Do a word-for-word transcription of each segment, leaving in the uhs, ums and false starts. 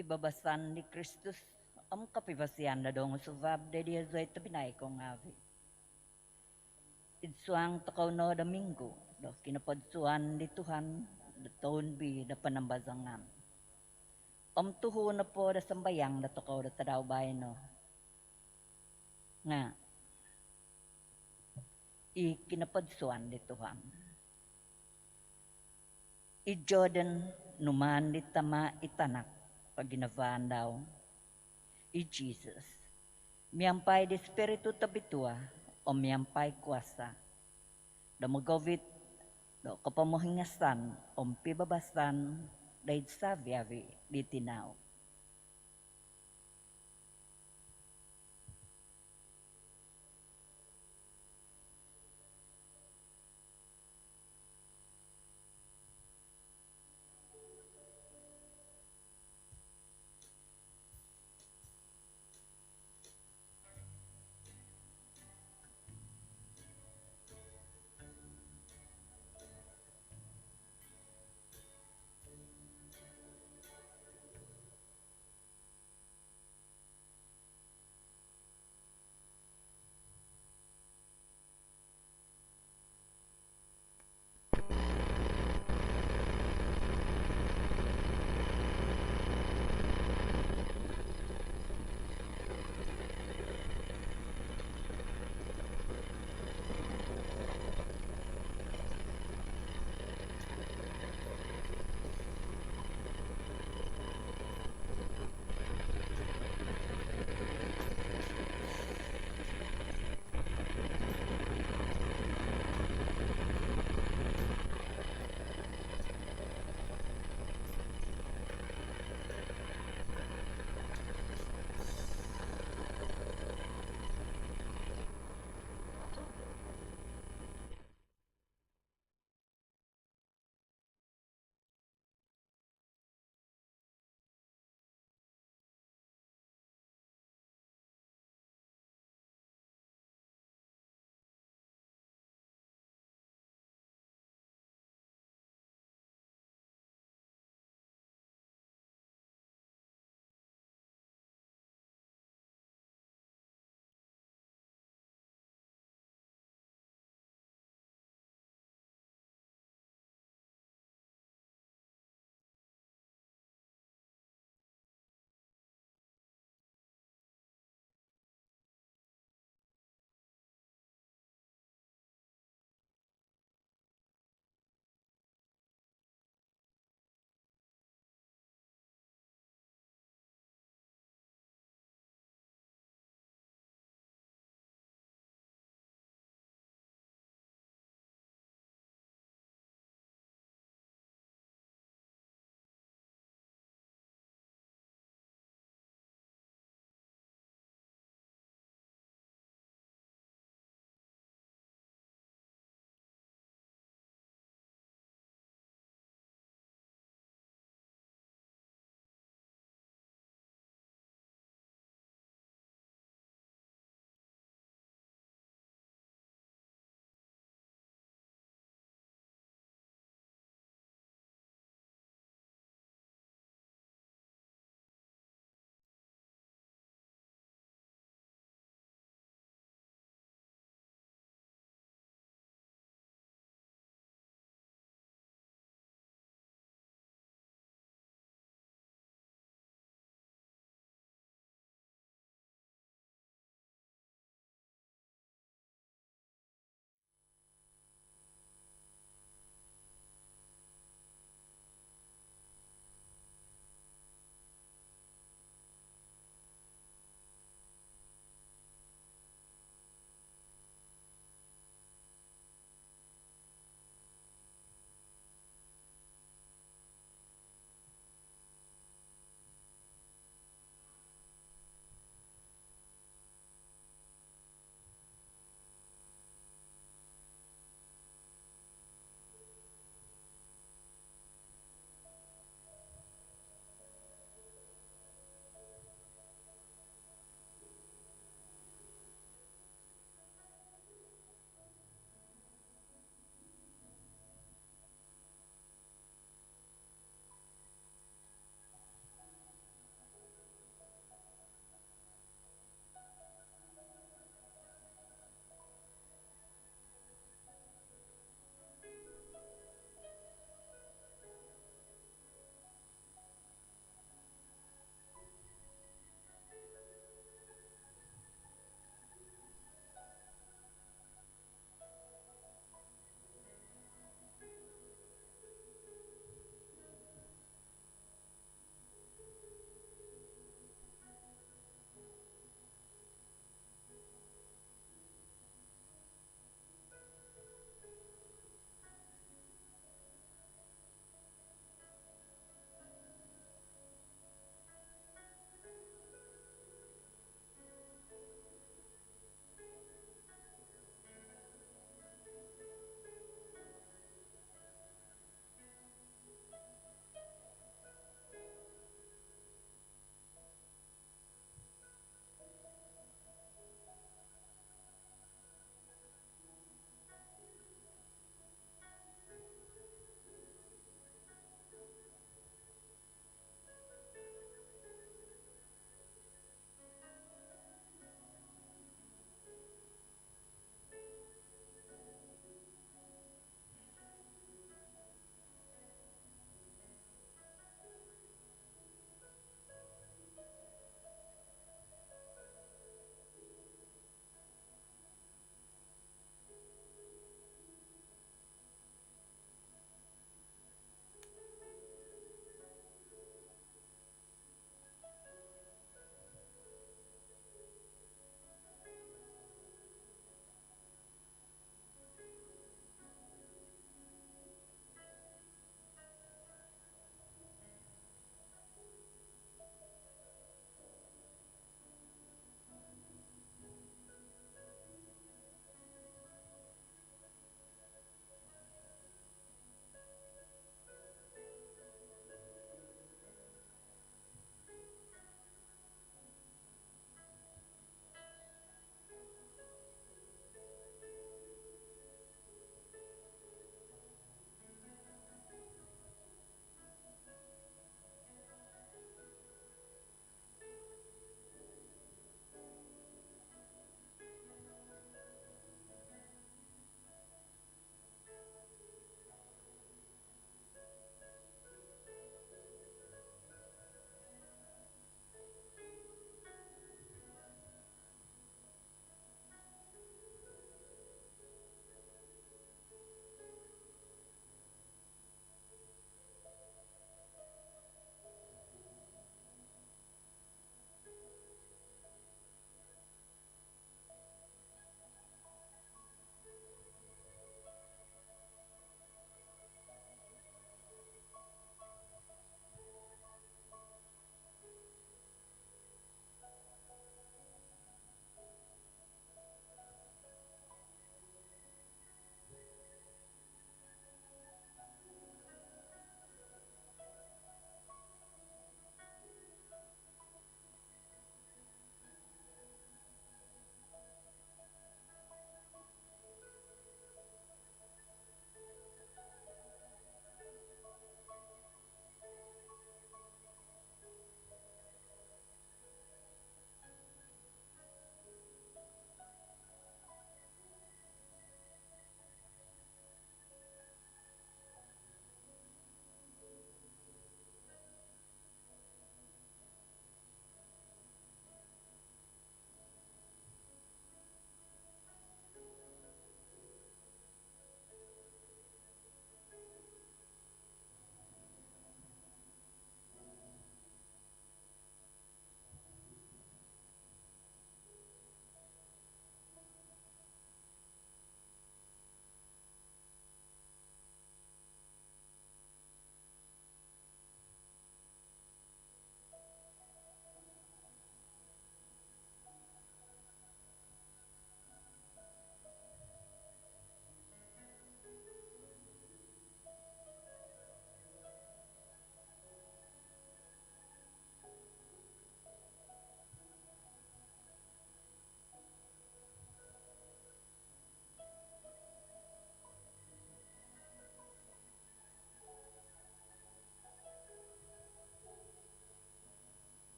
Pibabasan di Kristus om kopivosian do doungosuab do diozu oi tobpinai kou ngaavi'. Id suang tokou no do minggu do kinopodsuan di Tuhan do toun B do panambazangan. Om tuhu nopo do sambayang dotokou do tadau baino nga' i kinopodsuan di Tuhan. I Jordan numaan di Tama' i Tanak o ginavaan dau, i Jisus, miampai di Spiritu Tobitua om miampai kuasa, do mogovit do kopomohingasan om pibabasan doid savi-avi di tinau.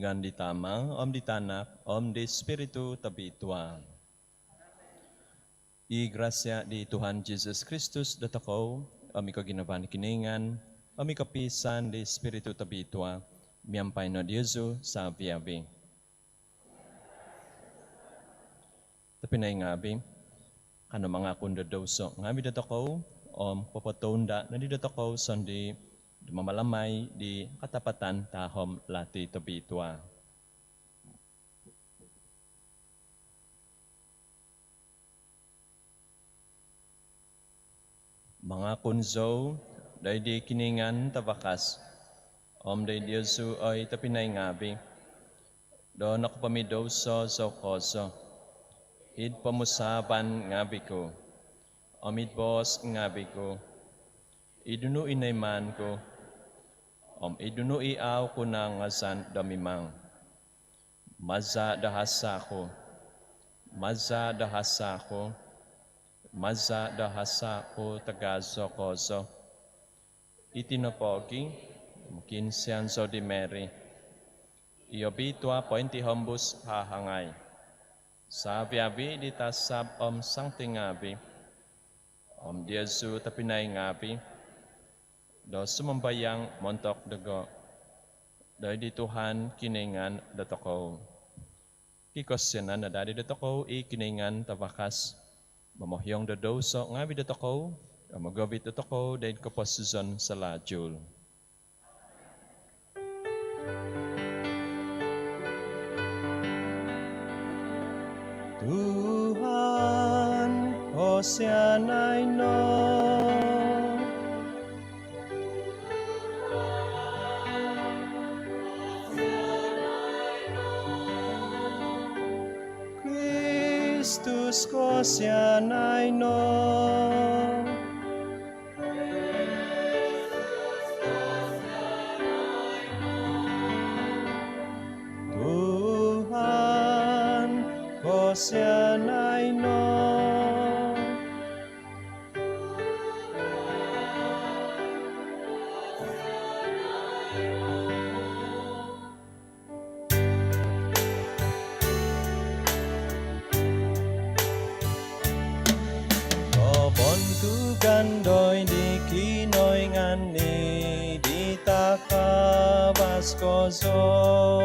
Ngaran di Tama, om di Tanak, om di Spiritu Tobitua. I grasia di Tuhan Jesus Kristus dotokou, om i koginavaan di Kinoingan, om i kopiisaan di Spiritu Tobitua, miampai no diozu savi-avi. Tobpinai ngaavi, kanou mangakun do douso ngaavi dotokou, om popotounda nodi dotokou sondii do mamalamai di katapatan tahom lati tobitua. Mangakun zou doid di Kinoingan Tavakas, om doid diozu oi tobpinai ngaavi, do nokopomidouso zou kozo, id pomusaavan ngaavi ku, om id boos ngaavi ku, id nunu i noimaan ku, om id nunu i au ku nangazan do mimang. Maza do hasa ku, maza do hasa ku, maza do hasa ku tagazo kozo. Iti nopogi, mokiinsian zou di Mary i obitua pointihombus hahangai, savi-avi di tasab om santi ngaavi, om diozu tobpinai ngaavi, do sumambayang montok dogo doid di Tuhan Kinoingan dotokou. Kikosianan no daa di dotokou i Kinoingan Tavakas, momohiong do douso ngaavi dotokou, om mogovit dotokou doid koposizon salajul. Tuhan, kosianai no. Kristus, kosianai no. Tuhan, kosianai no. Kobontugan doid di Kinoingan id di takavas kozo.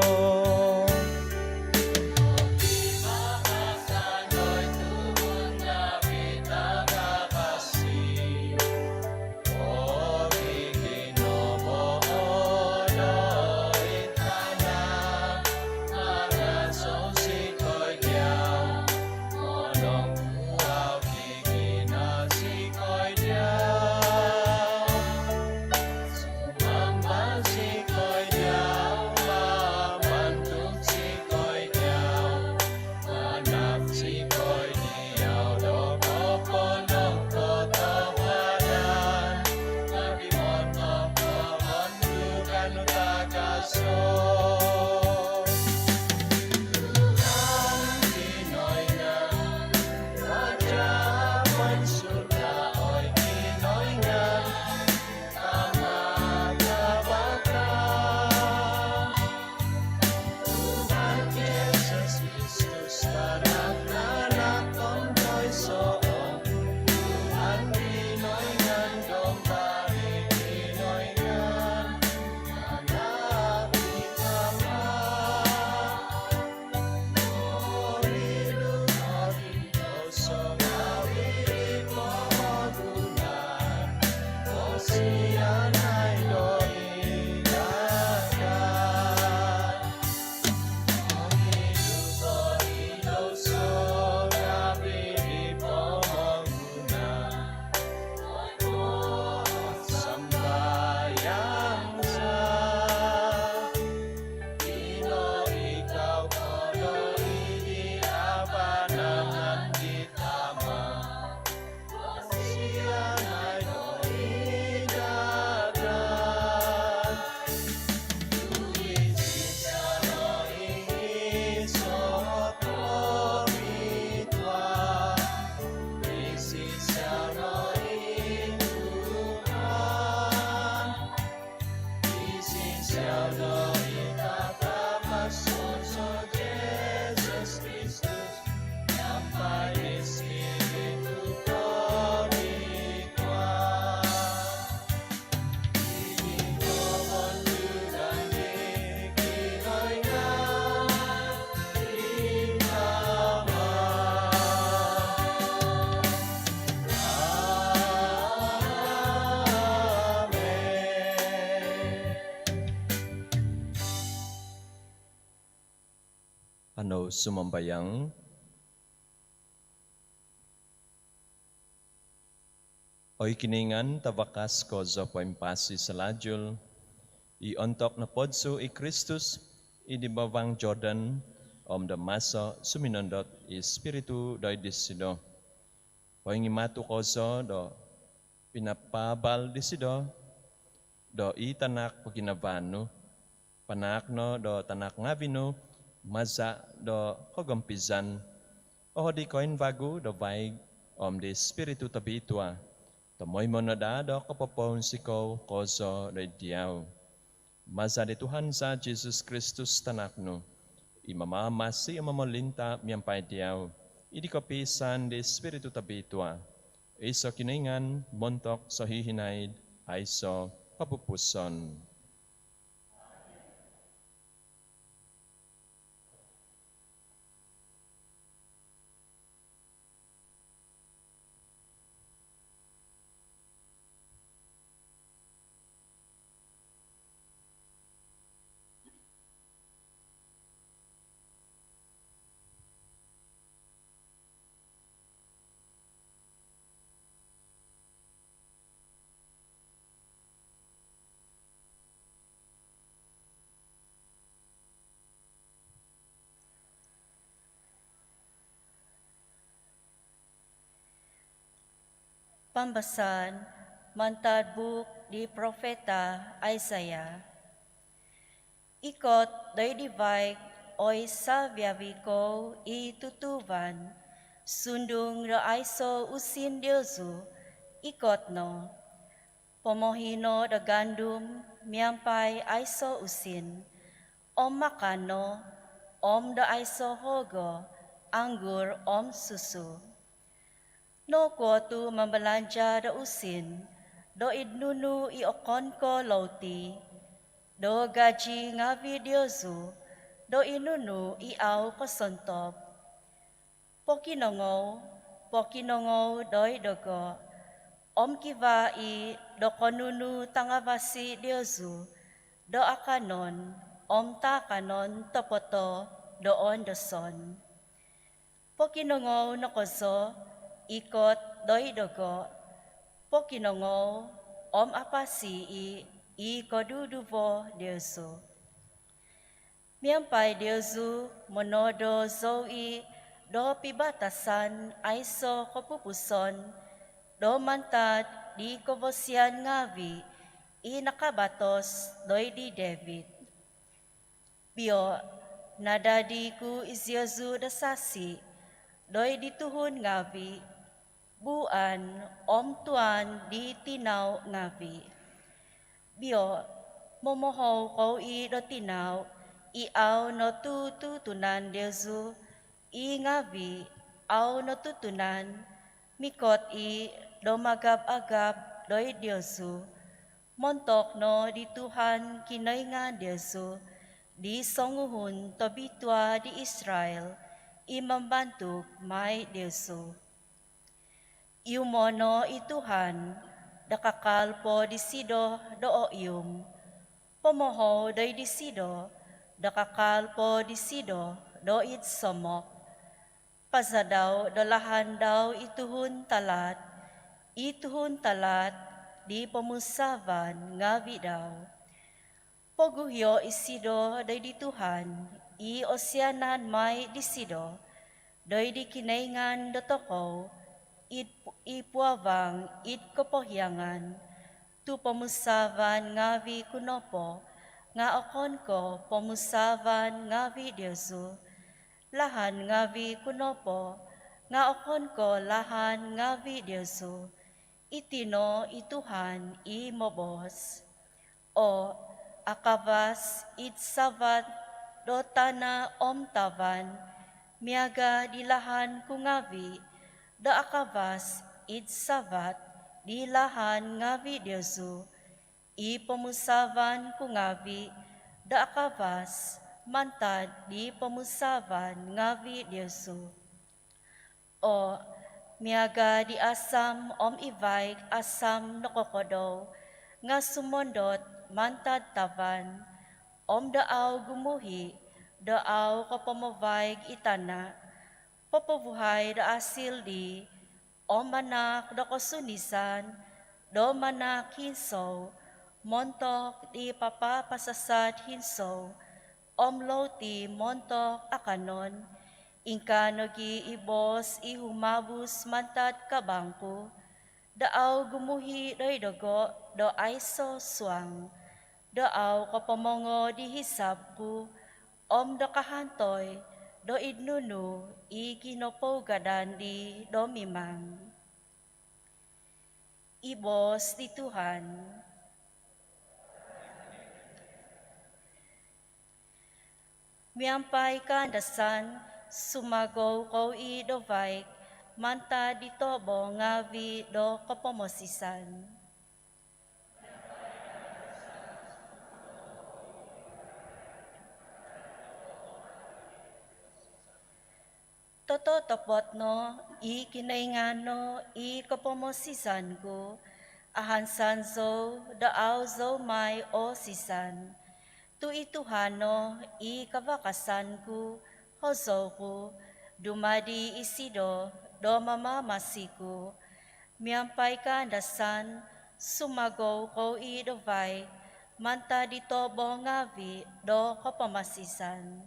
Kanou sumambayang. Oi Kinoingan tavakas kozo poimpasi salalu, i ontok nopodsu i Kristus id bavang Jordan, om do maso suminondot i Spiritu doid disido, poingimatu kozo do pinapaabal disido do i tanak poginavaan nu, panaak no do tanak ngavi nu maza do kogompizan, ohodi koimbagu do vaig om di Spiritu Tobitua, tomoimo no daa do kopopounsikou kozo doid diau. Maza di Tuhan za Jesus Kristus Tanak nu, i mamamasi om momolinta miampai diau, id kopiisaan di Spiritu Tobitua, iso Kinoingan montok sohihinaid aiso kopupuson. Pambasaan mantad buuk di profeta Isaiah. Ikot doid vaig, oi saviavi kou i tutuuvan, sundung do aiso usin diozu, ikot no. Pomohi no do gandum miampai aiso usin, om makan no, om do aiso hogo anggur om susu. Nokuo tu mambalanja do usin doid nunu i okon ko louti, do gaji ngavi diozu doid nunu i au kosontob? Pokinongou, pokinongou doid dogo, om kivaa i do konunu tangavasi diozu do akanon om taakanon topoto do oondoson. Pokinongou no kozo, ikot doid dogo, pokinongou om apasi i i koduduvo diozu. Miampai diozu monodo zou i do pibatasan aiso kopupuson, do mantad di kovosian ngavi i nakabatos doid di David. Bio, nadadi ku iziozu do sasi doid di tuhun ngavi, buuan om tuan di tinau ngavi. Bio, momohou kou i do tinau i au notutunan diozu, i ngavi au notutunan, mikot i do magab-agab doid diozu, montok no di Tuhan Kinoingan diozu, di songuhun tobitua di Israel, i mambantug mai diozu. Iumo no i Tuhan do kakal po disido do oium, pomohou doid disido do kakal po disido doid somok. Pasadau do lahan dau i tuhun talaat, i tuhun talaat di pomusaavan ngavi dau. Poguhio isido doid di Tuhan i osianan mai disido, doid di Kinoingan dotokou id, i puavang id kopohiangan. Tu pomusaavan ngavi ku nopo nga okon ko pomusaavan ngavi diozu, lahan ngavi ku nopo nga okon ko lahan ngavi diozu, iti no i Tuhan i moboos. O, akavas id savat do tana om tavan miaga di lahan ku ngavi, do akavas id savat di lahan ngavi diozu, i pomusaavan ku ngavi do akavas mantad di pomusaavan ngavi diozu. O, miaga di asam om i vaig asam nokokodou nga sumondot mantad tavan, om do au gumuhi do au kopomovaig i tana', popovuhai do asil dii, om manaak do kosunisan do manaak hinsou montok di papapasasad hinsou om louti montok akanon, ingkaa nogi' i boos i humabus mantad kabang ku, do au gumuhi' doid dogo' do aiso' suang, do au kopomongo di hisab ku, om do kahantoi doid nunu i kinopougadan dii do mimang. I boos di Tuhan. Miampai kaandasan sumagou kou i' do vaig mantad di tobo ngaavi' do kopomosisan. Tototopot no i Kinoingan no i kopomosisan ku, ahansan zou do au zou mai osisan. Tu' i Tuhan no i kavakasan ku, hozou ku, dumadi isido do mamamasi ku. Miampai kaandasan sumagou kou i' do vaig mantad di tobo ngaavi' do kopomosisan.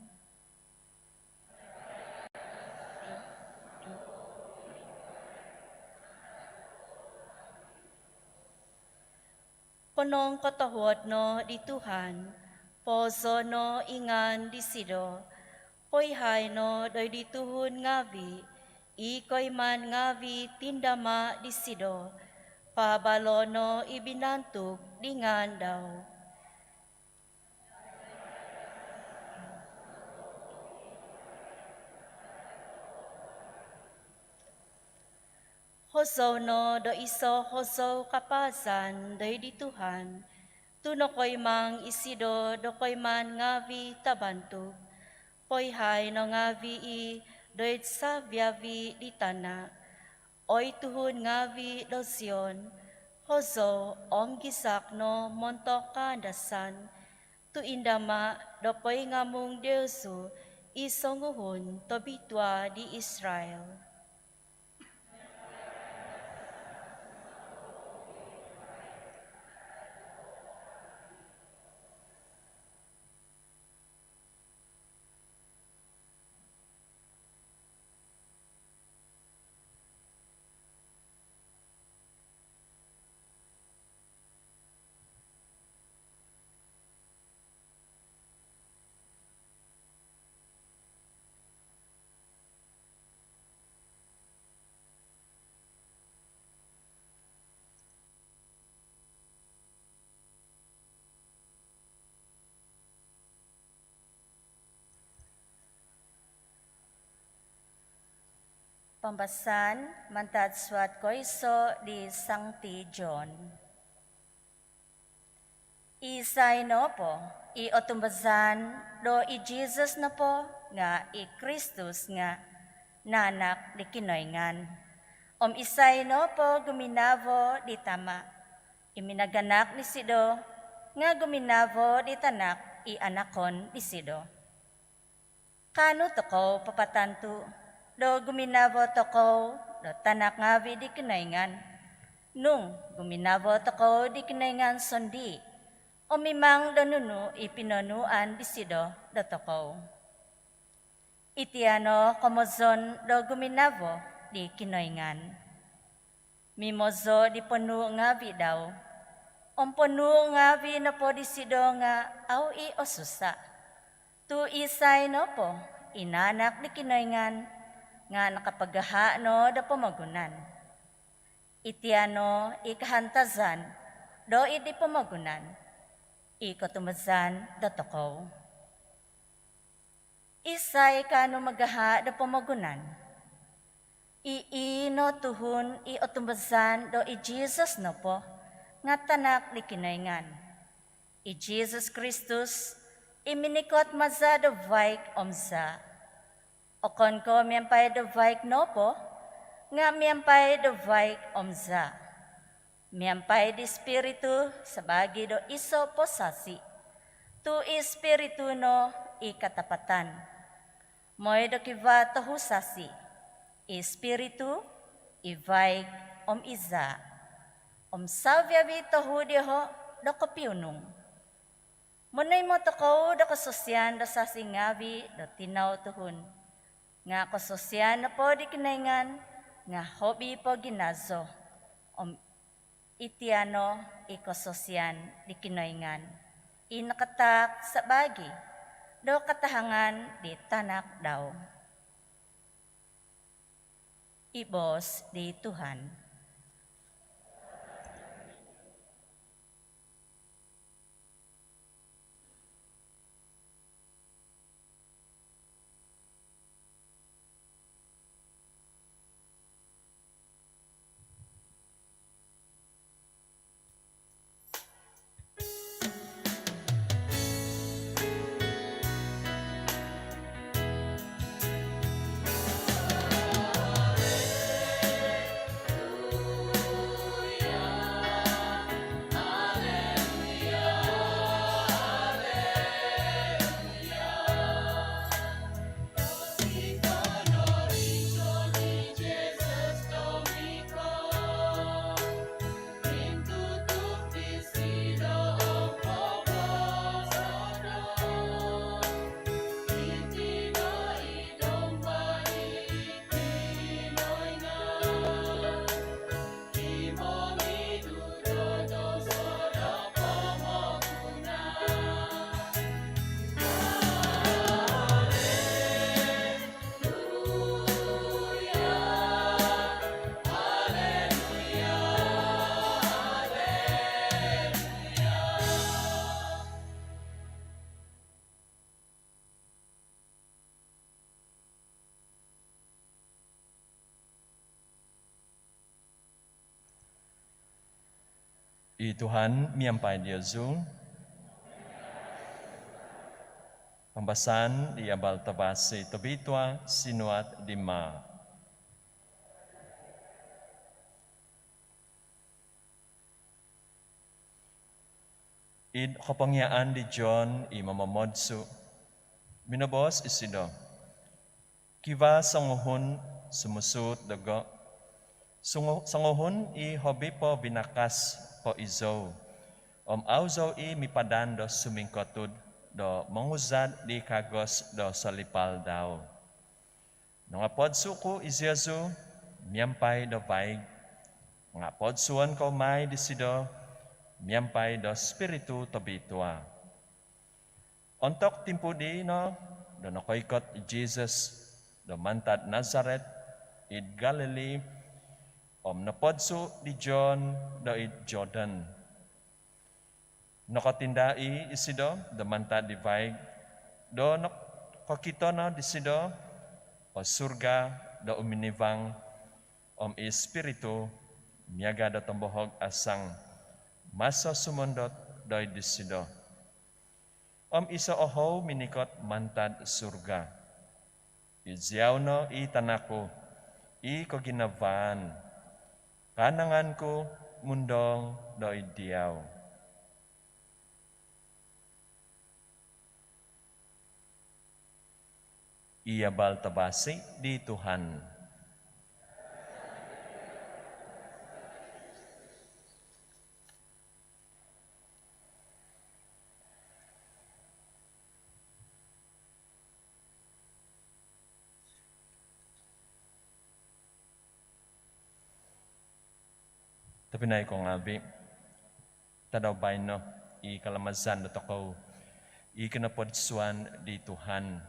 Ponongkotohuod no di Tuhan, poozo' no i ngaan disido, poihai no doid di tuhun ngaavi' i koiman ngaavi' tindama' disido, paabalo' no i binantug di ngaan dau. Hozou no do iso' hozou kapaazan doid di Tuhan, tu' nokoimang isido do koiman ngaavi' tabantug, poihai no ngaavi' i' doid savi-avi' di tana'. Oi tuhun ngaavi' do Zion, hozou om gisak no montok kaandasan, tu' indama' do poingamung diozu i songuhun tobitua di Israil. Pambasaan mantad suat koiso' di Sangti John. Isai nopo i otumbazaan do i Jisus nopo nga' i Kristus nga' naanak di Kinoingan. Om isai nopo guminavo di Tama', i minaganak disido nga' guminavo di Tanak i anakon disido. Kaanu tokou papatantu do guminavo tokou do tanak ngaavi' di Kinoingan, nung guminavo tokou di Kinoingan sondii' om mimang do nunu i pinonuuan disido dotokou. Itia' no komozon do guminavo di Kinoingan. Mimozo' di ponuu' ngaavi' dau. Om ponuu' ngaavi' nopo disido nga' au i' osusa'. Tu' isai nopo i naanak di Kinoingan nga' nakapagaha' no do pomogunan. Itia' no i kahantazan do id di pomogunan, i kotumbazaan dotokou. Isai kaanu magaha' do pomogunan? Ii no tuhun i otumbazaan do i Jisus nopo nga' tanak di Kinoingan. I Jisus Kristus i minikot maza' do vaig om zaa'. Okon ko' miampai do vaig nopo, nga' miampai do vaig om zaa'. Miampai di Ispiritu sabaagi do iso' posasi. Tu' i Ispiritu no i katapatan. Mooi do kivaa tohu sasi, i Spiritu, i vaig, om i zaa. Om savi-avi tohu dioho do kopiunung. Monoimo tokou do kososian do sasi ngaavi do tinau tuhun. Nga kososian nopo di Kinoingan nga hobi po ginazo. Om iti no i kososian di Kinoingan i nakataak sabaagi do katahangan di Tanak dau. I boos di Tuhan. I Tuhan miampai diozu. Pambasaan di Abal Tavasi Tobitua sinuat di Mark. Id kopongiaan di John i momomodsu, minoboos isido, "Kivaa songuhun sumusuut dogo, songu-, songuhun i hobi po vinakas ko izou, om au zou i mipadan do sumingkotud do monguzad di kagos do solipal dau. Nongopodsu ku iziozu miampai do vaig, nga podsuon kou mai disido miampai do Spiritu Tobitua." Ontok timpu dii no do nokoikot i Jesus do mantad Nazaret id Galili, om nopodsu di John do id Jordan. Nokotindaa i isido do mantad di vaig, do nokokito no disido o surga do uminivang, om i Spiritu miaga do tombohog asang maso sumondot doid disido. Om iso o hou minikot mantad surga, "Iziau no i Tanak ku i koginavaan, kaanangan ku mundong doid diau." I Abal Tavasi di Tuhan. Tobpinai ko ngaavi, tadau baino i kalamazan dotokou i kinopodsuan di Tuhan.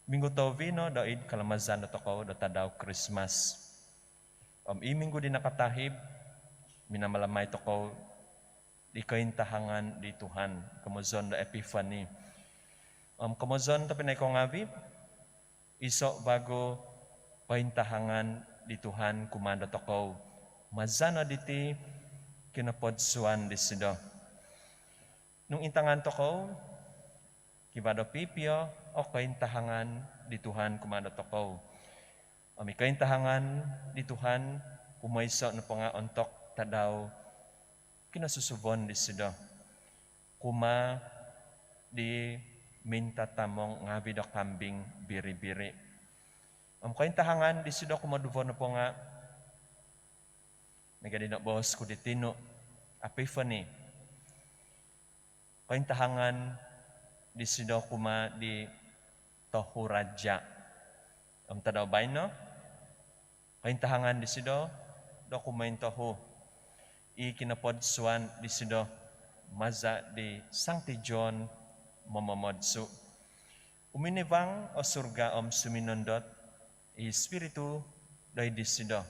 Minggu tohuvi no doid kalamazan dotokou do tadau Krismas. Om i minggu di nakatahib, minamalamai tokou di kointahangan di Tuhan, komozon do Epiphany. Om komozon, tobpinai ko ngaavi, iso vagu pointahangan di Tuhan kumaa dotokou maza no diti kinopodsuan disido. Nung intangan tokou, kivaa do pipio o kointahangan di Tuhan kumaa dotokou. Om i kointahangan di Tuhan kumoiso nopo nga ontok tadau kinosusuvon disido kumaa di mintatamong ngaavi' do kambing biri-biri. Om kointahangan disido kumoduvo nopo nga' miaga di noboos ku di tinu, Epiphany. Kointahangan disido kumaa di tohu raja'. Om tadau baino, kointahangan disido do kumointohu i kinopodsuan disido maza' di Sangti John Momomodsu'. Uminivang o surga om suminondot i Spiritu doid disido.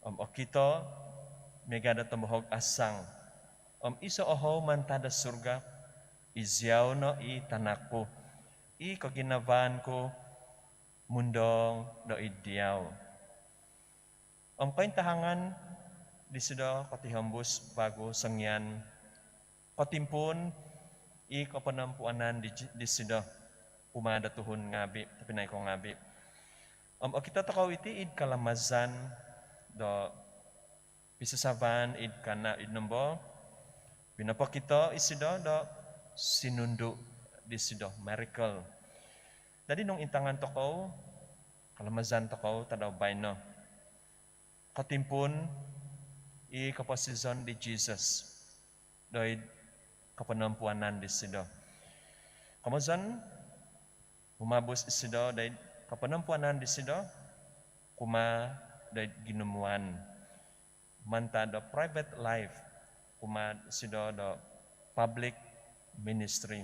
Om okito miaga do tombohog asang om iso' ohou mantad do surga, "Iziau no i tanak ku, i koginavaan ku, mundong doid diau." Om kointahangan disido kotihombus vagu songian kotimpuun i koponompuanan di, disido kumaa do tuhun ngaavi', tobpinai ko ngaavi'. Om okito tokou iti id kalamazan do pisasavaan id Kana id nombo pinopokito isido do sinundu disido, miracle. Dadi nung intangan tokou kalamazan tokou tadau baino, kotimpuun i koposizon di Jesus doid koponompuanan disido. Komozon, humabus isido doid koponompuanan disido kumaa doid ginumuan mantad do private life kumaa disido do public ministry.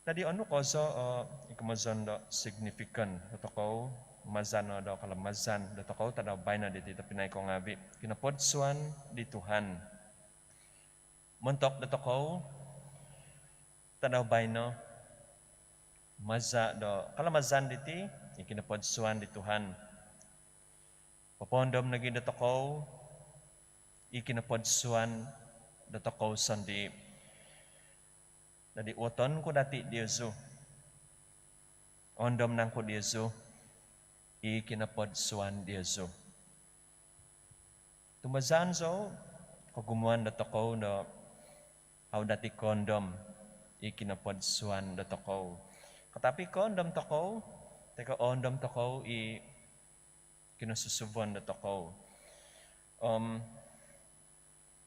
Dadi onu kozo o i komozon do significant dotokou maza' no do kalamazan dotokou tadau baino diti, tobpinai ko ngaavi', kinopodsuan di Tuhan. Montok dotokou tadau baino, maza' do kalamazan diti i kinopodsuan di Tuhan, popoondom nogi' dotokou i kinopodsuan dotokou sondii'. Dadi uoton ku dati' diozu, oondom nangku diozu i kinopodsuan diozu? Tumbazaan zou kogumuan dotokou do au dati' koondom i kinopodsuan dotokou. Katapi koondom tokou, toi ko' oondom tokou i kinosusuvon dotokou. Om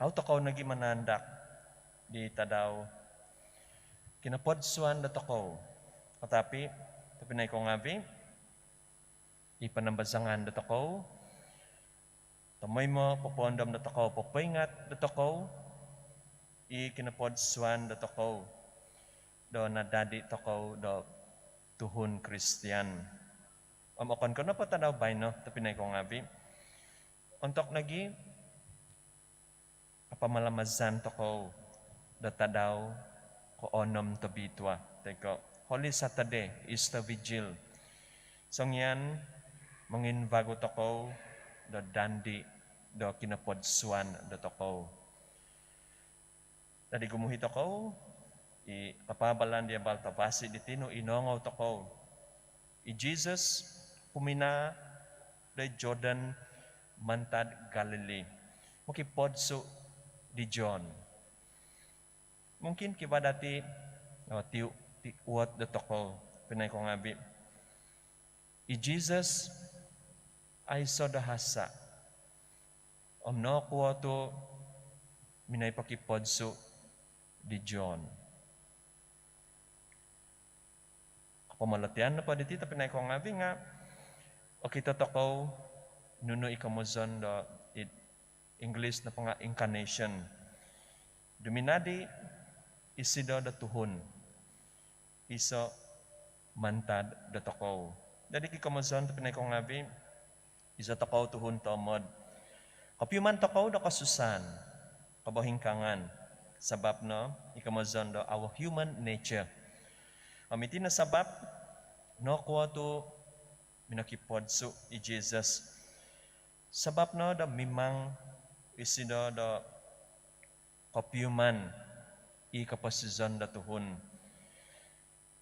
au tokou nogi' manaandak di tadau kinopodsuan dotokou. Katapi, tobpinai ko ngaavi', i panambazangan dotokou, tomoimo popoondom dotokou, popoingat dotokou i kinopodsuan dotokou do nadadi tokou do tuhun Kristian. Om okon ko' nopo tadau baino, tobpinai ko ngaavi', ontok nogi' o pamalamazan tokou do tadau koonom tobitua, toi ko' Holy Saturday, Easter Vigil, songian monginvagu tokou do dandi do kinopodsuan dotokou. Dadi gumuhi tokou i kapaabalan di Abal Tavasi' di tinu, i noongou tokou i Jesus kuminaa doid Jordan mantad Galili mokipodsu' di John. Mungkin kivaa dati' o tiu' ti uot dotokou, tobpinai ko ngaavi'. I Jesus aiso' do hasa', om nokuo tu' minoi pokipodsu' di John? Kopomolotian nopo diti, tobpinai ko ngaavi', nga' okito tokou nunu i komozon do id English nopo nga' incarnation. Duminadi isido do tuhun, iso' mantad dotokou. Dadi ki komozon, tobpinai ko ngaavi', iso' tokou tuhun toomod. Kopiuman tokou do kosusaan, kobohingkaangan, sabap no i komozon do our human nature. Om iti no sabap nokuo tu' minokipodsu' i Jesus. Sabap no do mimang isido do kopiuman i koposizon do tuhun.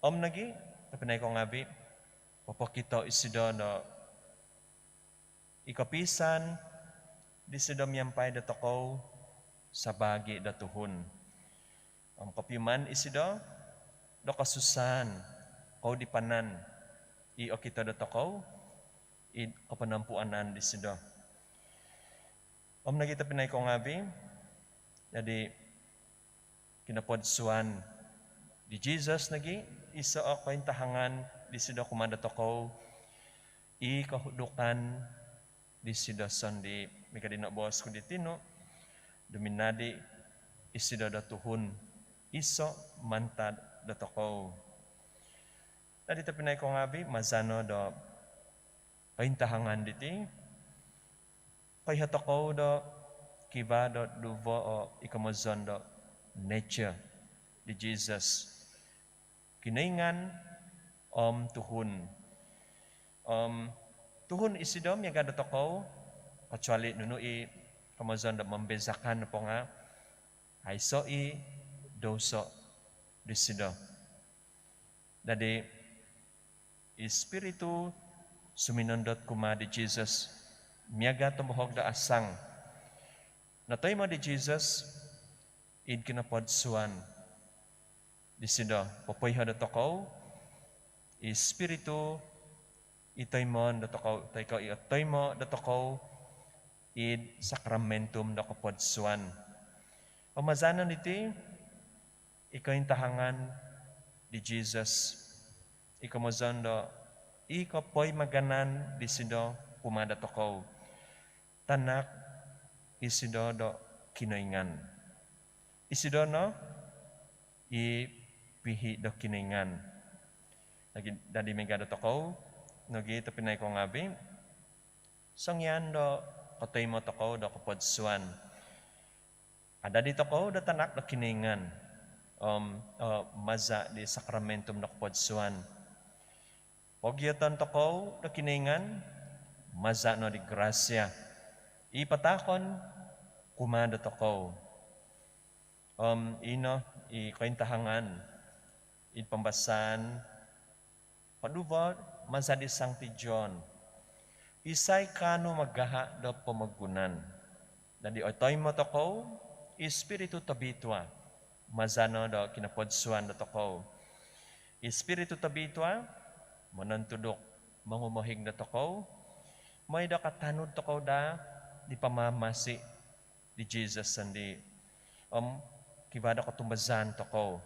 Om nogi', tobpinai ko ngaavi', popokito isido do i kopiisaan disido miampai dotokou sabaagi do tuhun. Om kopiuman isido do kosusaan, koudipanan i okito dotokou id koponompuunan disido. Om nogi tobpinai kou ngaavi', jadi kinopodsuan di Jesus nogi iso' o kointahangan disido kumaa dotokou i kohudukan disido sondii'. Miaga di noboos ku di tinu, duminadi isido do tuhun iso' mantad dotokou. Jadi tobpinai kou ngaavi', maza' no do kointahangan diti, koiho tokou do kivaa do duvo o i komozon do nature di Jesus. Kinoingan om tuhun. Om tuhun isido miaga' dotokou, kecuali nunu i komozon do membezakan nopo nga' aiso' i douso disido. Jadi i Spiritu suminondot kumaa di Jesus miaga' tombohog do asang notoimo di Jesus id kinopodsuan disido. Popoiho dotokou i Spiritu i toimoon dotokou toi ko' i otoimo' dotokou id sakramentum do kopodsuan. Om maza' no diti i kointahangan di Jesus i komozon do i kopoimaganan disido kumaa dotokou. Tanak isido do Kinoingan. Isido no i pihi' do Kinoingan. Jadi miaga' dotokou nogi tobpinai kou ngaavi', songian do kotoimo tokou do kopodsuan, adadi tokou do tanak do Kinoingan om maza' di sakramentum do kopodsuan pogioton tokou do Kinoingan maza' no di grasia i pataakon kumaa dotokou. Om ino i kointahangan id pambasaan koduvo maza' di Sangti John. Isai kaanu magaha' do pomogunan? Jadi otoimo tokou i Spiritu Tobitua maza' no do kinopodsuan dotokou. I Spiritu Tobitua monontuduk, mongumohig dotokou moi do katanud tokou daa di pamamasi di Jesus sondii' om kivaa do kotumbazaan tokou.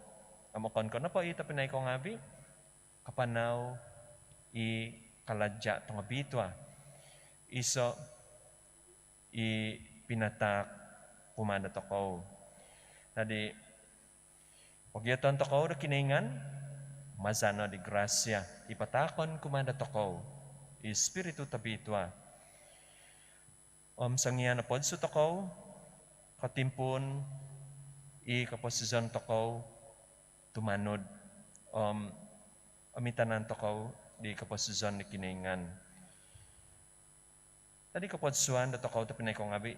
Om okon ko' nopo i tobpinai kou ngaavi', kapanau i kalaja' tongobitua, iso' i pinataak kumaa dotokou. Jadi pogioton tokou do Kinoingan maza' no di grasia i pataakon kumaa dotokou i Spiritu Tobitua. Om songian nopodsu tokou, kotimpuun i koposizon tokou tumanud om omitanan tokou di koposizon di Kinoingan. Jadi kopodsuan dotokou tobpinai kou ngaavi',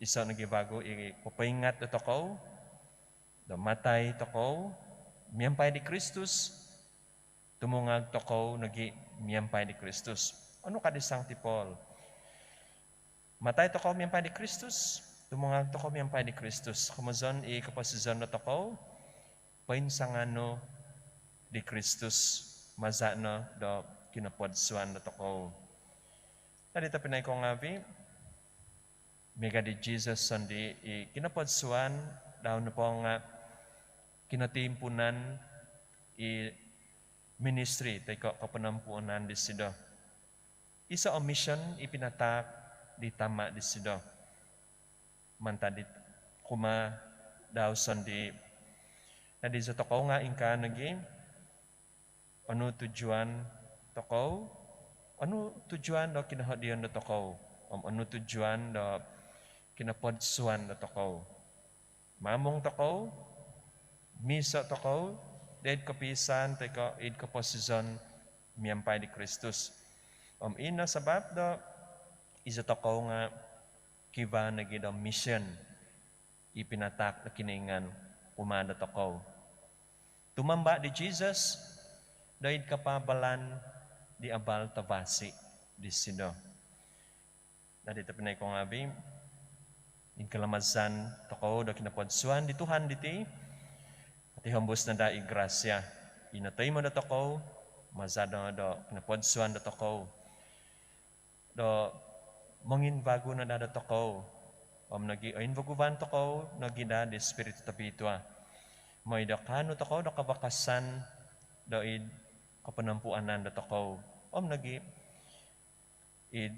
iso' nogi vagu i popoingat dotokou do matai tokou miampai di Kristus, tumungag tokou nogi miampai di Kristus. Onu ka di Sangti Paul? Matai tokou miampai di Kristus, tumungag tokou miampai di Kristus. Komozon i koposizon dotokou poinsanganu di Kristus maza' no do kinopodsuan dotokou. Jadi tobpinai kou ngaavi', miaga' di Jesus sondii', i kinopodsuan dau nopo nga' kinotimpuunan i ministry toi ko' koponompuunan disido. Iso' o mission i pinataak di Tama' disido mantad di kumaa dau sondii'. Jadi izo tokou nga' ingkaa nogi, onu tujuan tokou, onu tujuan do kinohodion dotokou om onu tujuan do kinopodsuan dotokou. Mamung tokou, miiso' tokou do id kopiisaan toi ko' id koposizon miampai di Kristus. Om ino sabap do izo tokou nga' kivaa nogi do mission i pinataak do Kinoingan kumaa dotokou. Tumamba' di Jesus do id kapaabalan di abal tavasi' disido. Jadi tobpinai kou ngaavi', id kalamazan tokou do kinopodsuan di Tuhan diti, potihombus no daa i grasia i notoimo dotokou maza' no do kinopodsuan dotokou do monginvagu no daa dotokou om nogi' oinvaguvan tokou nogi' daa di Spiritu Tobitua, moi do kaanu tokou do kavakasan do id koponompuanan dotokou om nogi' id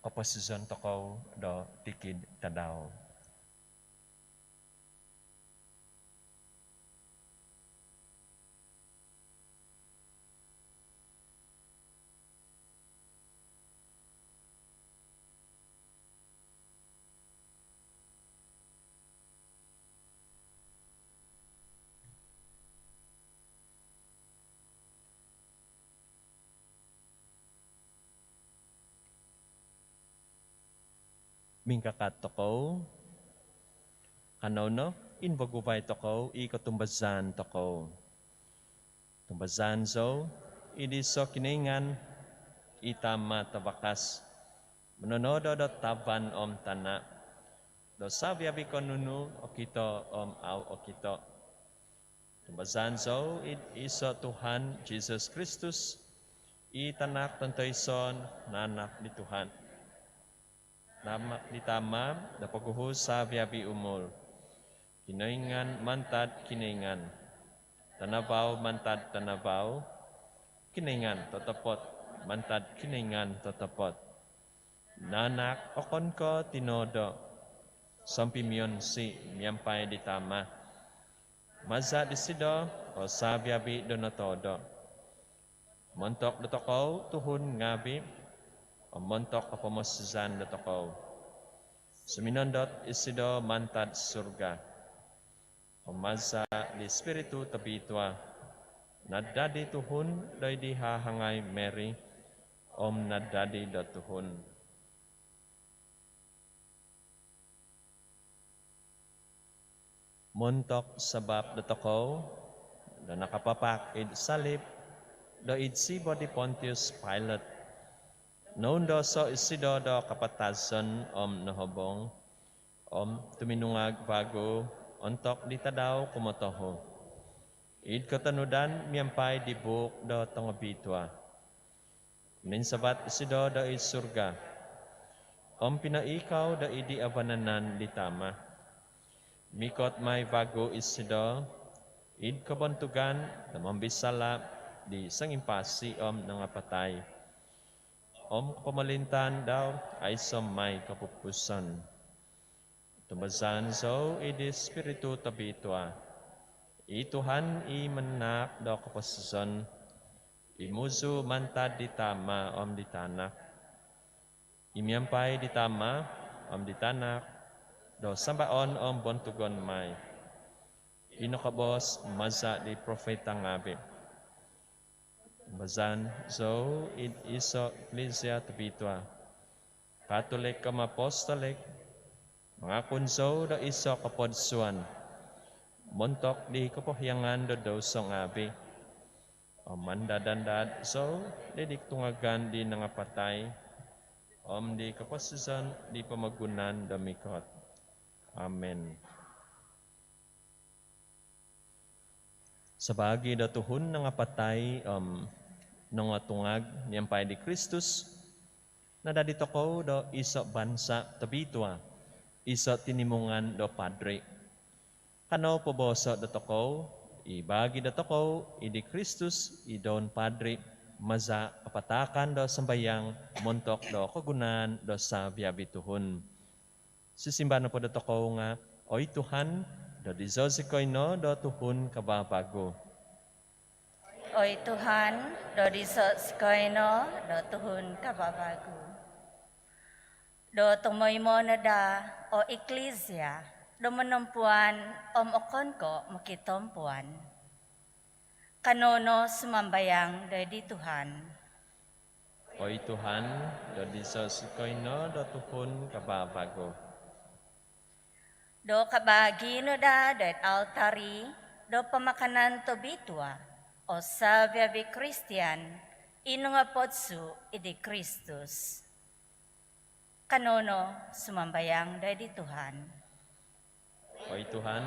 koposizon tokou do tikid tadau. Mingkakat tokou. Kanou no invaguvai tokou i kotumbazaan tokou. Tumbazaan zou id iso' Kinoingan, i Tama' tavakas, mononodo' do tavan om tana', do savi-avi' ko' nunu okito om au' okito. Tumbazaan zou id iso' Tuhan Jisus Kristus, i Tanak tontoiso' naanak di Tuhan, naanak di Tama' do poguhu' savi-avi' umul. Kinoingan mantad Kinoingan, tanavau mantad tanavau, Kinoingan totopot mantad Kinoingan totopot. Naanak okon ko' tinoodo', sompimionsi' miampai di Tama'. Maza' disido o savi-avi' do notoodo'. Montok dotokou tuhun ngaavi' om montok o pomosizan dotokou, suminondot isido mantad surga. Om maza' di Spiritu Tobitua, nadadi tuhun do id di hahangai Mary, om nadadi do tuhun. Montok sabap dotokou do nakapapak id salip do id siba' di Pontius Pilate, noundoso' isido do kapatazon om nohobong, om tuminungag vagu ontok di tadau kumotohu, id kotonudan miampai di buuk do tongobitua. Minsavat isido do id surga om pinoikau do id di avananan di Tama'. Mikot mai vagu isido id kobontugan do mombisala' di songimpasi om nangapatai, om kopomolintaan dau aiso' mai kopupusan. Tumbazaan zou id di Spiritu Tobitua, i Tuhan i manahak do koposizon, i muzu' mantad di Tama' om di Tanak, i miampai di Tama' om di Tanak do sambaon om bontugon mai, i nokoboos maza' di profita ngaavi'. Tumbazaan zou id iso' Iklisia tobitua, Katolik om Apostolik. Mangakun zou do iso' kopodsuan montok di kopohiangan do douso ngaavi', om mandad-andad zou di di kotungagan di nangapatai, om di koposizon di pomogunan do mikot. Amin. Sabaagi do tuhun nangapatai om nongotungag miampai di Kristus, nadadi tokou do iso' bansa' tobitua, iso' tinimungan do padri. Kanou pobooso' dotokou i baagi dotokou id di Kristus i don padri, maza' kapataakan do sambayang montok do kogunaan do savi-avi' tuhun. Sisimbar nopo dotokou nga', "Oi Tuhan, dodizo' zikoi no do tuhun kavavagu." Oi Tuhan, dodizo' zikoi no do tuhun kavavagu. Do tomoimo no daa o Iklisia do monompuan om okon ko' mokitompuan. Kanou no sumambayang doid di Tuhan. Oi Tuhan, dodizo' zikoi no do tuhun kavavagu. Do kabaagi' no daa doid altar i' do pamakanan tobitua o savi-avi' Kristian i nongopodsu' id di Kristus. Kanou no sumambayang doid di Tuhan. Oi Tuhan,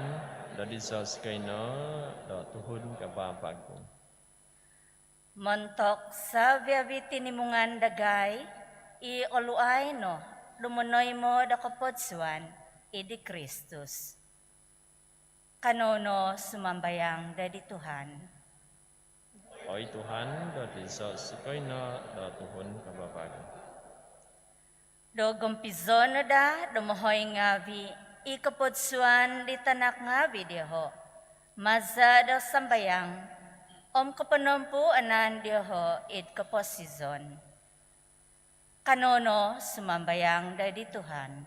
dodizo' zikoi no do tuhun kavavagu. Montok savi-avi tinimungan dagai, i oluai no do monoimo do kopodsuan id di Kristus. Kanou no sumambayang doid di Tuhan. Oi Tuhan, dodizo zikoi no do tuhun kavavagu. Do gompizo no daa do mohoing ngaavi i kopodsuan di tanak ngaavi dioho, maza do sambayang om koponompuanan dioho id koposizon. Kanou no sumambayang doid di Tuhan.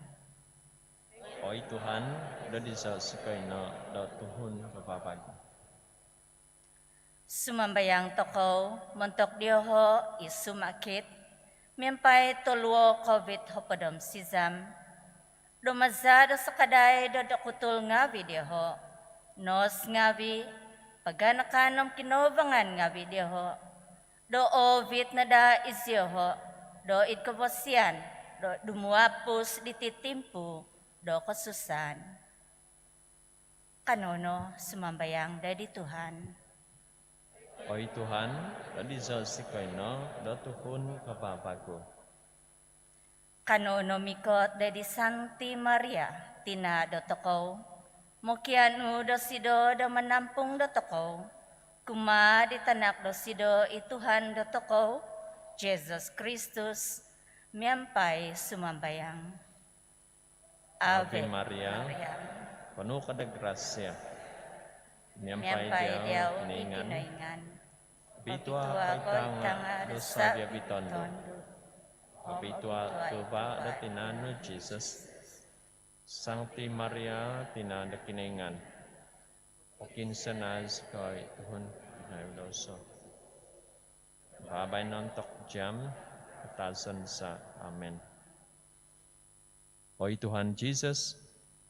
Oi Tuhan, dodizo zikoi no do tuhun kavavagu. Sumambayang tokou montok dioho i sumakit miampai toluo Covid hopod om sizam, do maza do sakadai do dokutul ngaavi dioho, nos ngaavi, paganakan om kinouvangan ngaavi dioho, do oovit no daa izioho doid kavasian do dumuapus diti timpu do kosusaan. Kanou no sumambayang doid di Tuhan. Oi Tuhan, dodizo zikoi no do tuhun kavavagu. Kanou no mikot doid di Sangti Maria, tina dotokou, mokianu dosido do manampung dotokou kumaa di tanak dosido i Tuhan dotokou, Jesus Kristus, miampai sumambayang. Ave Maria, ponu ko do grasia, miampai diau i Kinoingan. Obitua ko id tanga do savi-avi tondu. Obitua tuva do tinan nu Jesus. Sangti Maria, tina do Kinoingan, pokiinsianai zikoi tuhun ginavo douso, baino om ontok jaam kapatazon za. Amen. Oi Tuhan Jesus,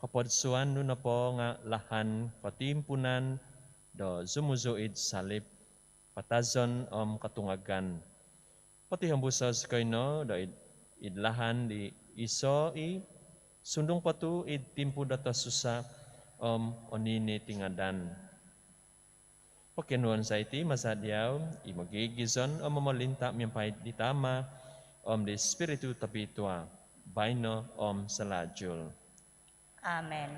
kopodsuan nu nopo nga lahan kotimpuunan do zumuzu id salib, patazon om kotungagan. Potihombuso zikoi no do id, id lahan di iso i sundung po tu id timpu do tosusa om oninitingadan. Pokionuon za iti maza diau, i mogigizon om momolinta miampai di Tama om di Spiritu Tobitua, baino om salajul. Amen.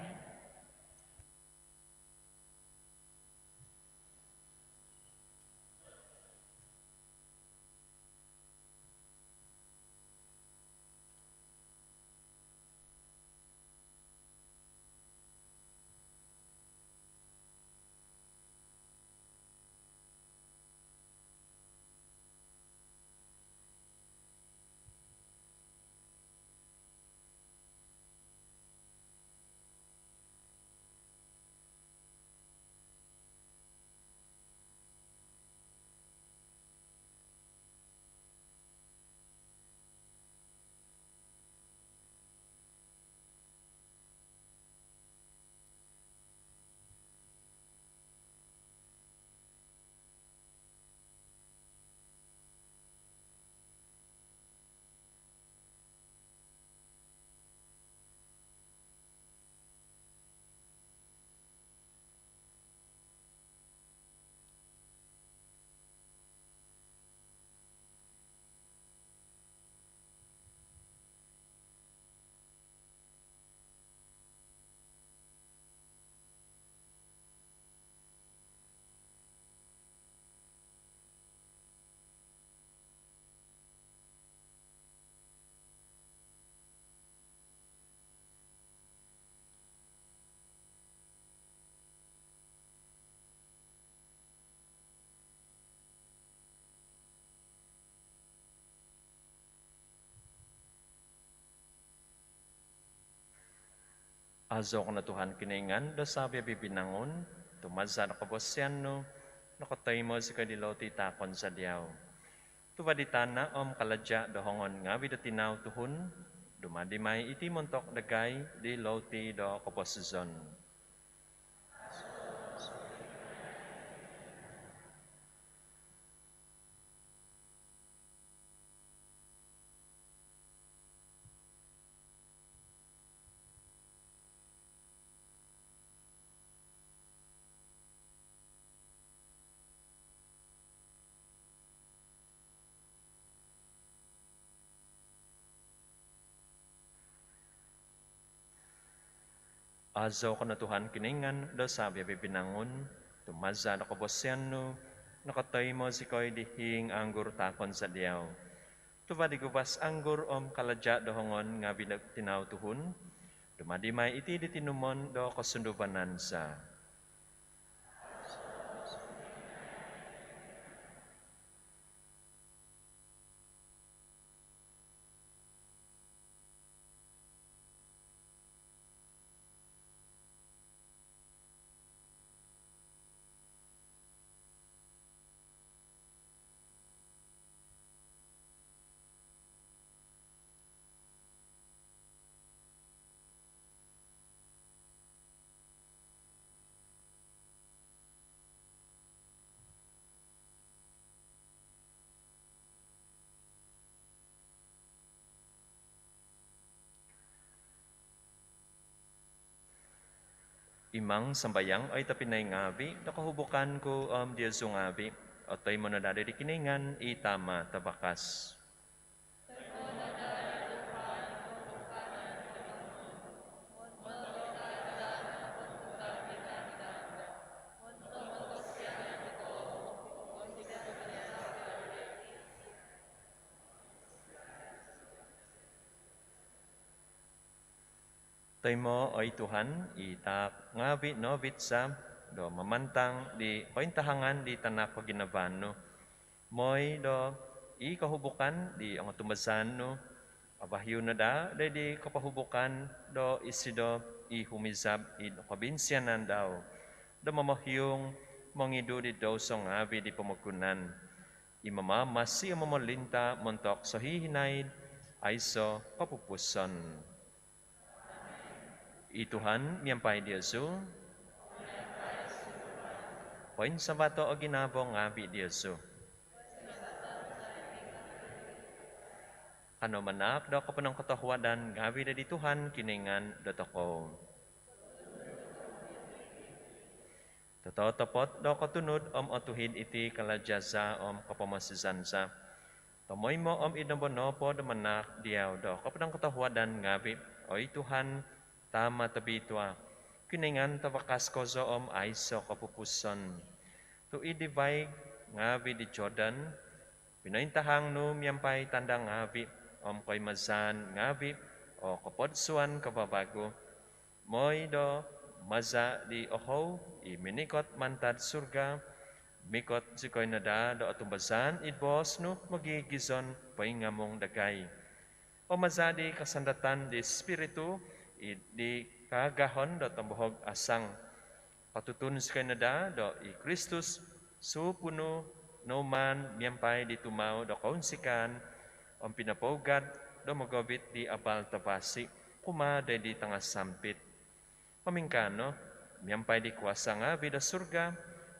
Aazou ko no Tuhan Kinoingan do savi-avi binangun, tu maza do kavasian nu nokotoimo zikoi di loti taakon za diau. Tuva di tana om kalaja do hongon ngaavi do tinau tuhun, dumadi mai iti montok dagai di loti do koposizon. Azou ko no Tuhan Kinoingan do savi-avi binangun, tu maza do kobosian nu nokotoimo zikoi di hiing anggur taakon za diau. Tuva di guvas anggur om kalaja do hongon ngavi do tinau tuhun, dumadi mai iti di tinumon do kosunduvanan za. Imang sambayang, oi tobpinai ngavi, do kohubukan ku om diozu ngavi otoimo no daa di Kinoingan i Tama Tavakas. Toimo, oi Tuhan, i taak ngavi novit za do mamantang di kointahangan di tanak koginavaan nu, moi do i kohubukan di ongotumbazaan nu avahiu no daa doid di kopohubukan do isido i humizab id kobinsianan dau do momohiung mongidu di douso ngavi di pomogunan, i mamamasi om momolinta montok sohihinaid aiso kopupuson. I Tuhan miampai diozu. Poinsavato o ginavo ngavi diozu. Kanou manaak do koponongkotohuadan ngavi doid di Tuhan Kinoingan dotokou. Tototopot do kotunud om otuhid iti kalaja za om kopomosizan za, tomoimo om id nombo nopo do manaak diau do koponongkotohuadan ngavi, oi Tuhan, Tama tobitua, Kinoingan tavakas kozo om aiso kopupuson. Tu id di vaig ngavi di Jordan pinointahang nu miampai tanda ngavi om koimazaan ngavi o kopodsuan kavavagu, moi do maza di ohou i minikot mantad surga, mikot zikoi no daa do otumbazaan id boos nu mogigizon poingamung dagai. Om maza di kasandatan di Spiritu id di kaagahon do tombohog asang, patutun zikoi no daa do i Kristus suupu nu noumaan miampai di tumau do kounsikaan om pinopougad do mogovit di abal tavasi kumaa doid di tangasampit. Om ingkaa no, miampai di kuasa ngavi do surga,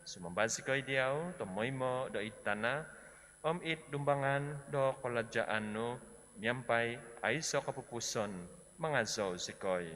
sumamba zikoi diau tomoimo do id tana om id dumbangan do kalajaan nu miampai aiso kopupuson, mangazou zikoi.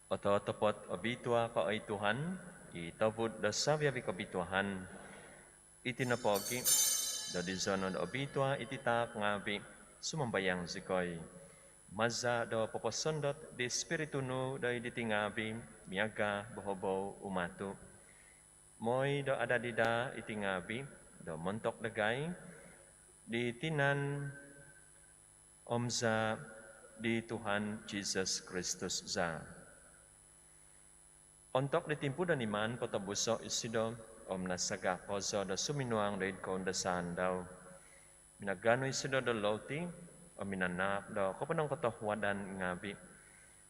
Ototopot obitua ko, oi Tuhan, i tovud do savi-avi kobituaan. Iti nopogi, do dizonon obitua iti taak ngavi, sumambayang zikoi, maza do poposondot di Spiritu nu doid diti ngavi miaga bohobou umatu, moi do adadi daa iti ngaavi' do montok dagai di tinan om zaa' di Tuhan Jisus Kristus za. Ontok di timpu do niman potobuso' isido om nasaga' kozo do suminuang do id koundasaan dau, minaganu isido do louti om minanaak do koponongkotohuadan ngaavi',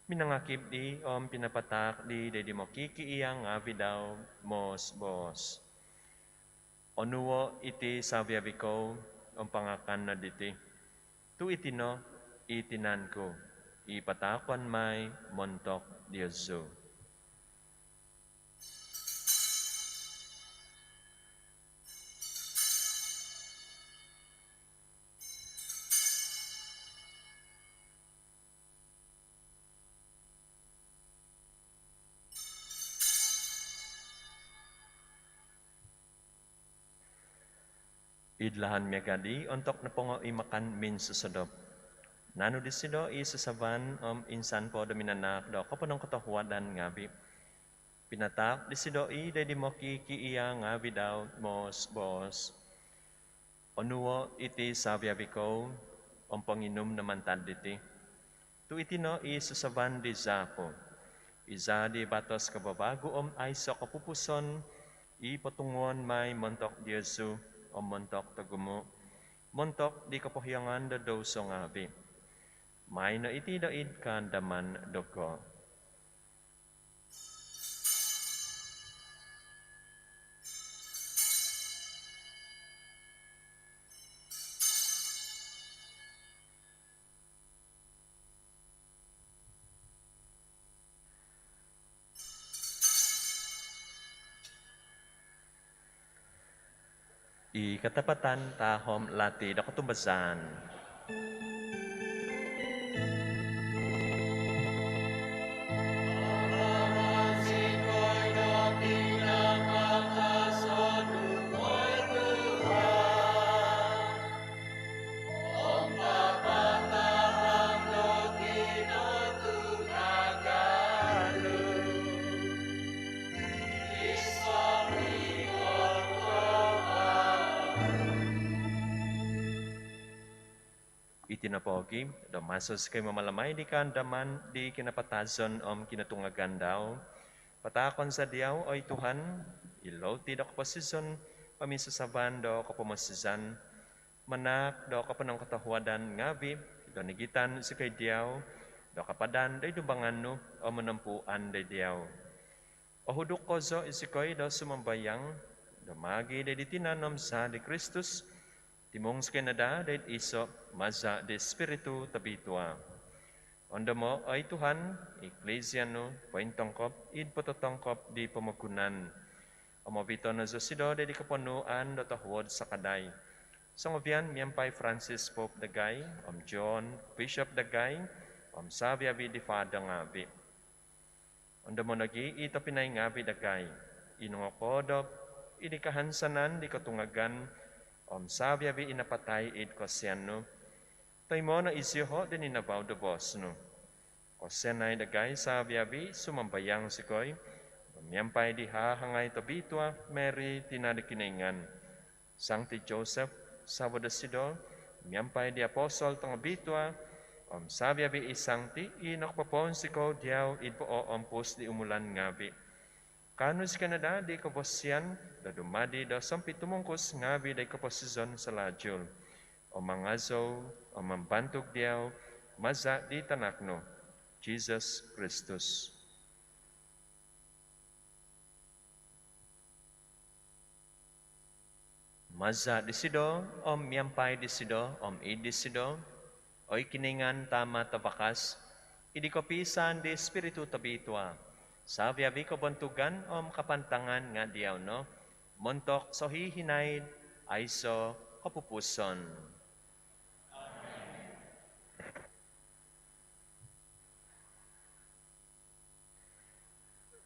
minangakib dii om pinapataak dii do id di mokikiia' ngaavi' dau moos-boos: Onuo' iti savi-avi kou om pangakan no diti, tu' iti no i tinan ku i pataakon mai montok diozu. Id lahan miaga' dii, ontok nopongo i makan minsosodop, naanu disido i sasaban om insan po do minanaak do koponongkotohuadan ngaavi', pinataak disido i' do id di mokikiia' ngaavi' dau moos-boos: Onuo' iti savi-avi kou om ponginum no mantad diti, tu' iti no i sasaban di zaa' ku, i zaa' di batos kavavagu om aiso' kopupuson, i potunguon mai montok diozu om montok togumu', montok di kopohiongan do douso ngaavi'. Maai no iti do id kaandaman dogo. I katapatan tahom lati do kotumbazaan. Iti nopo gi, do maso zikoi mamalamai di kaandaman di kinapatazon om kinotungagan dau, pataakon za diau, oi Tuhan, i louti do koposizon om i sasaban do kopomosizan, manaak do koponongkotohuadan ngaavi' do nigitan zikoi diau do kapadan do id dumbangan nu om monompuan do id diau. Ohuduk kozo zikoi do sumambayang do maagi' do id di tinan om zaa' di Kristus, timung zikoi no daa do id iso' maza' di Spiritu Tobitua. Ondomo', oi Tuhan, i Iklisia nu pointongkop id pototongkop di pomogunan om ovito' no zosido do id di koponuan do tohuod sakadai, songovian miampai Francis Pope dagai om John Bishop dagai om savi-avi' di fada ngaavi'. Ondomo' nogi' i tobpinai ngaavi' dagai i nongokoodop id di kahansanan di kotungagan om savi-avi' i napatai id kosianan nu. Toimo' no iziosido do ninavau do boos nu. Kosianai dagai savi-avi', sumambayang zikoi, miampai di hahangai tobitua Mary, tina' do Kinoingan, Sangti Joseph, savo' dosido, miampai di apostol tongobitua om savi-avi' i sangti i nokopopounsikou diau id pooompus di umulan ngaavi', kaanu zikoi no daa di kobosian do dumadi do sompitumungkus ngaavi' do id koposizon salalu om mangazou om mambantug diau maza' di tanak nu, Jisus Kristus. Maza' disido, om miampai disido, om id disido, oi Kinoingan Tama' Tavakas, id di kopiisaan di Spiritu Tobitua, savi-avi' kobontugan om kapantangan nga' diau no, montok sohihinaid aiso' kopupuson.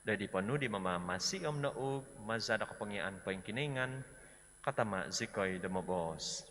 Doid di ponuu di Mamamasi om nouug maza' do kopongiaan poingkinoingan, katama' zikoi do moboos.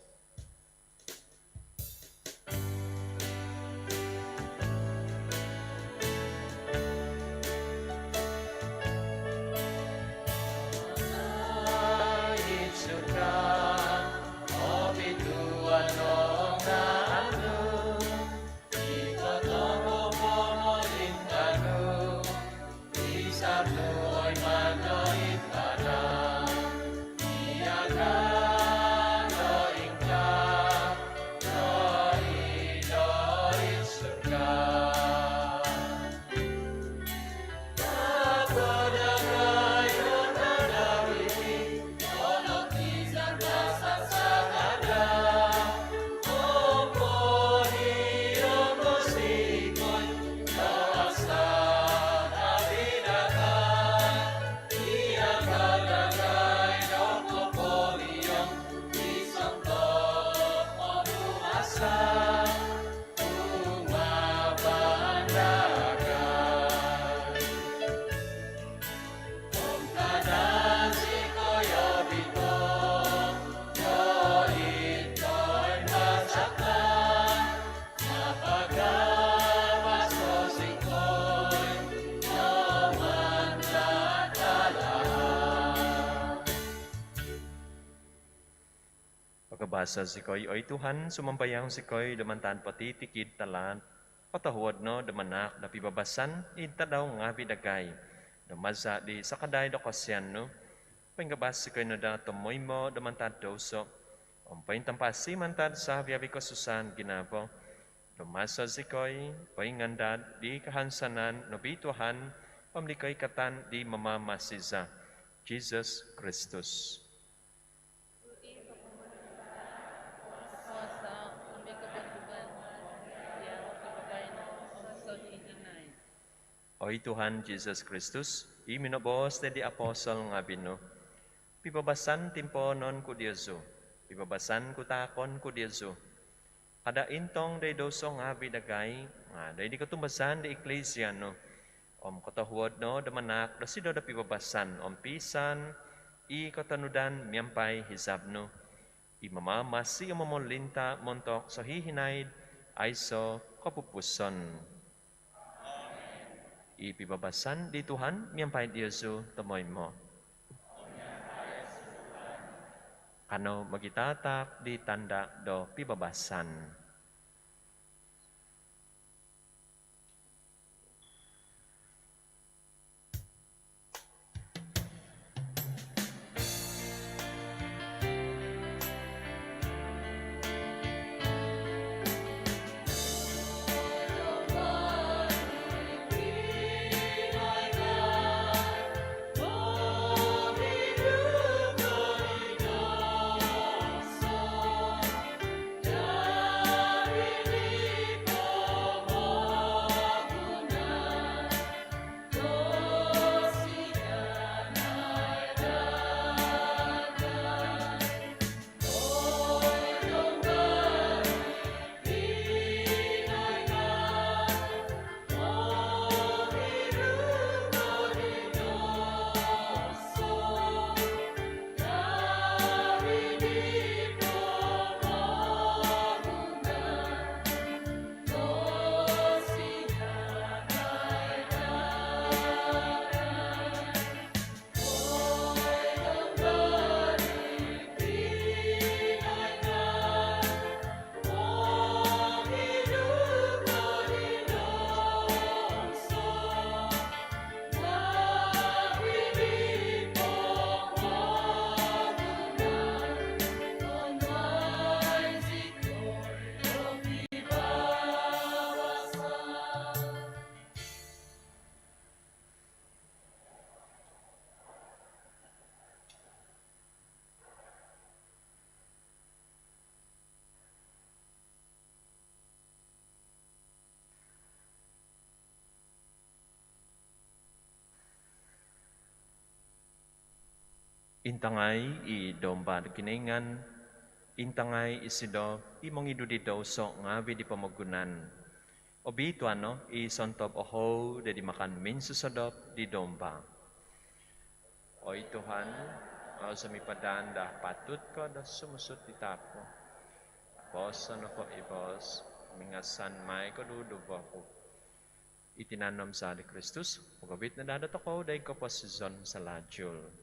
Baso zikoi, oi Tuhan, sumambayang zikoi, do mantad potitikid talaat, kotohuod no do manaak do pibabasan id tadau ngaavi' dagai, do maza' di sakadai do kosianan nu, poingabas zikoi no daa tomoimo do mantad douso, om pointampasi mantad savi-avi' kosusaan ginavo, do maso zikoi poingandad di kahansanan nobi Tuhan, om di koikatan di Mamamasi za, Jisus Kristus. Oi Tuhan Jisus Kristus, i minoboos di apostol ngaavi' nu, pibabasan timpoonon ku diozu, pibabasan ku taakon ku diozu. Kada' intong doid douso ngaavi' dagai, nga' doid kotumbazaan di iklisia nu. Om kotohuod no do manaak dosido do pibabasan om piisaan i kotonudan miampai hizab nu, i mamamasi om momolinta' montok sohihinaid aiso' kopupuson. I pibabasan di Tuhan miampai diozu tomoimo. Kanou mogitataak di tanda' do pibabasan. Intangai i Domba' do Kinoingan, intangai isido i mongidu di douso' ngaavi' di pomogunan. Obituanan no i sontob ohou do dimakan minsosodop di Domba'. Oi Tuhan, au zou sumipadan do patut ko do sumuut id taap ku. Boos no nopo i boos om ingasan mai koduduvo ku. I tinan om zaa di Kristus mogovit no daa dotokou doid koposizon salalu.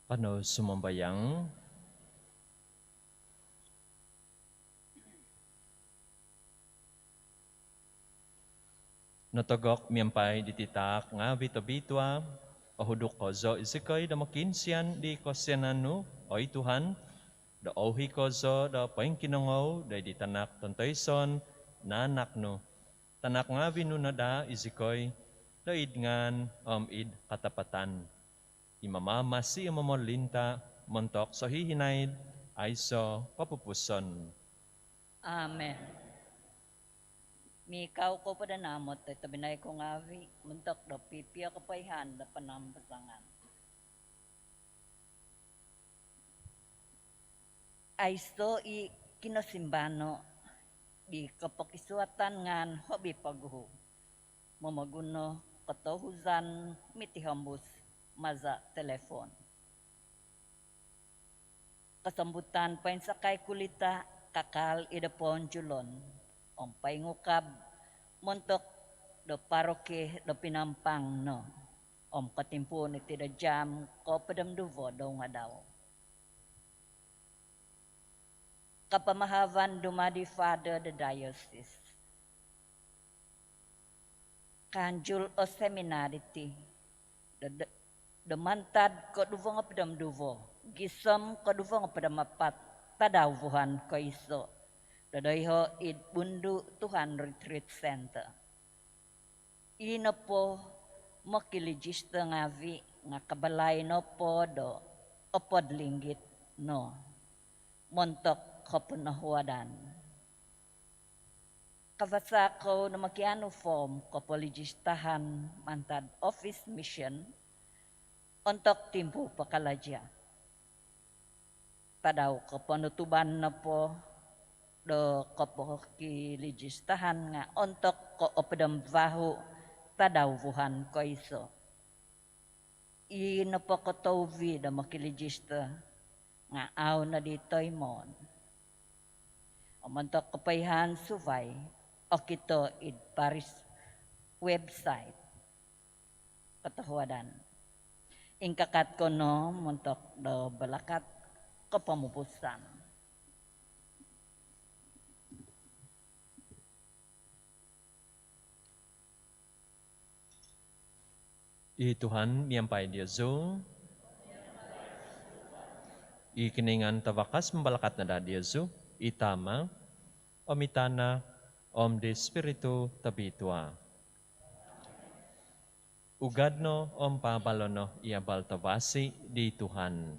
Kanou sumambayang. Notogok miampai diti taak ngaavi' tobitua, ohuduk kozo izikoi do mokiinsian di kosianan nu, oi Tuhan, do ouhi kozo do poingkinongou do id di tanak tontoison naanak nu, tanak ngaavi' nu no daa izikoi, do id ngaan om id katapatan. I mamamasi om momolinta' montok sohihinaid aiso' kopupuson. Amen. Mikau kou po do naamot oi tobpinai ku ngaavi' montok do pipio kopoihaan do panambasangan. Aiso' i kinosimbano' di kopokisuatan ngaan hobi poguhu momoguno kotohuzan mitihombus maza' telefon. Kosombutan poinsakai kulita' kakal id poonjulon om poingukab montok do paroki do Pinampang no om kotimpuun iti do jaam koopod om duvo do ngadau. Kapamahavan dumadi father do diocese. Kaanjul o seminar diti do, do, do mantad koduvo ngopod om duvo gisom koduvo ngopod om apat tadau vuhan koiso' do doiho' id Bundu Tuhan Retreat Center. I nopo mokilijista ngaavi' nga' kabalai nopo do opod linggit no montok koponohuadan. Kavasa kou no mokianu form kopolijistahan mantad office mission ontok timpu pakalaja'. Tadau koponutuban nopo do kopokilijistahan nga' ontok koopod om vahu' tadau vuhan koiso'. I nopo kotouvi do mokilijista nga' au nodi toimoon. Om ontok kopoihaan suvai, okito id parish website. Kotohuadan. Ingkakat kou no montok do balakat kopomupusan. I Tuhan miampai diozu. I Kinoingan Tavakas mambalakat no daa diozu, i Tama', om i Tanak, om di Spiritu Tobitua. Ugad no om paabalo' no i abal tavasi di Tuhan.